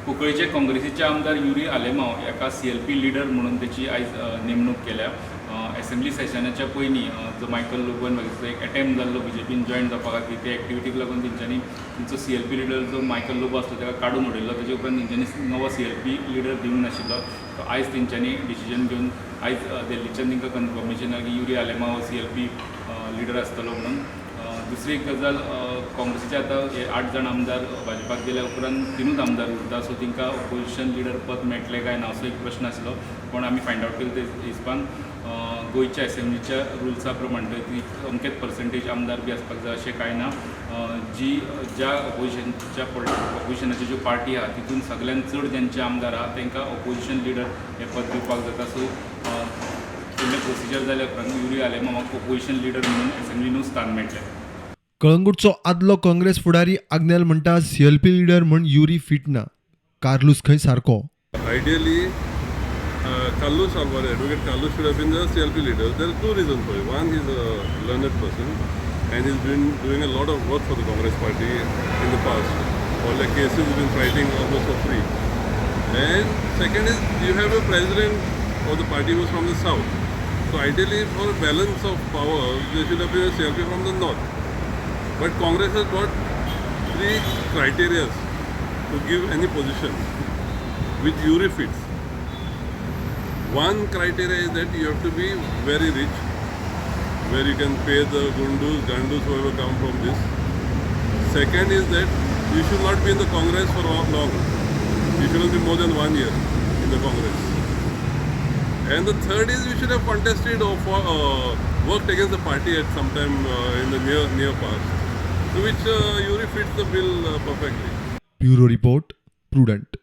कुंकळीचे काँग्रेसीचे आमदार युरी आलेमाव हाका सीएलपी लिडर म्हणून तेची आयज नेमणूक केल्या. एसेंब्ली सेशनाच्या पयलीं जो मायकल लोबोन वगैरे एक एटेम्प्ट जाल्लो बीजेपीन जॉयन जावपा खातीर, ते एक्टिविटीक लागून तेंच्यांनी तेंचो सीएलपी लिडर जो मायकल लोबो आसलो ताका काडून उडयल्लो. तेजे उपरांत तेंच्यांनी नवो सीएलपी लिडर दिवंक नाशिल्लो. तो आयज तेंच्यांनी डिसिजन घेवन आयज दिल्लीच्यान तांकां कन्फर्मेशन आयलें की युरी आलेमाव हो सीएलपी लिडर आसतलो म्हणून. दुसरी एक गजाल, काँग्रेसीचे आतां हे आठ जाण आमदार भाजपाक गेल्या उपरांत तिनूच आमदार उरता. सो तांकां ओपोजिशन लिडर पद मेळटलें काय ना असो एक प्रश्न आसलो, पूण आमी फायंड आवट केलें ते हिसपान गोंयच्या एसेंब्लीच्या रुल्सा प्रमाण थंय ती अमकेच पर्संटेज आमदार बी आसपाक जाय अशें कांय ना. जी ज्या ओपोजिशनाची ज्यो पार्टी आहा, तितून सगळ्यात चड ज्यांचे आमदार आहा, तांकां ओपोजिशन लिडर हें पद दिवपाक जाता. सो फुडलें प्रोसिजर जाल्या उपरांत युरी आलेमावाक ओपोजिशन लिडर म्हणून एसेंब्लीनूच स्थान मेळटलें. कळंगूटचो आदलो काँग्रेस फुडारी आग्नेल म्हणटा, सीएलपी लिडर म्हूण युरी फिट ना, कार्लूस खंय सारको. Ideally, Carlos Alvarez, Advocate Carlos should have been the CLP leader. There are two reasons for it. One, he's a learned person and he's been doing a lot of work for the Congress party in the past. All the cases he's been fighting almost for free. And second is, you have a president of the party who's from the south. So ideally, for a balance of power, there should have been a CLP from the north. But Congress has got three criteria to give any position which Yuri fits. One criteria is that you have to be very rich, where you can pay the gundus, gandus, whoever come from this. Second is that you should not be in the Congress for long. You shouldn't be more than one year in the Congress. And the third is you should have contested or worked against the party at some time in the near near past. So which Yuri fits the bill perfectly. Bureau report, Prudent.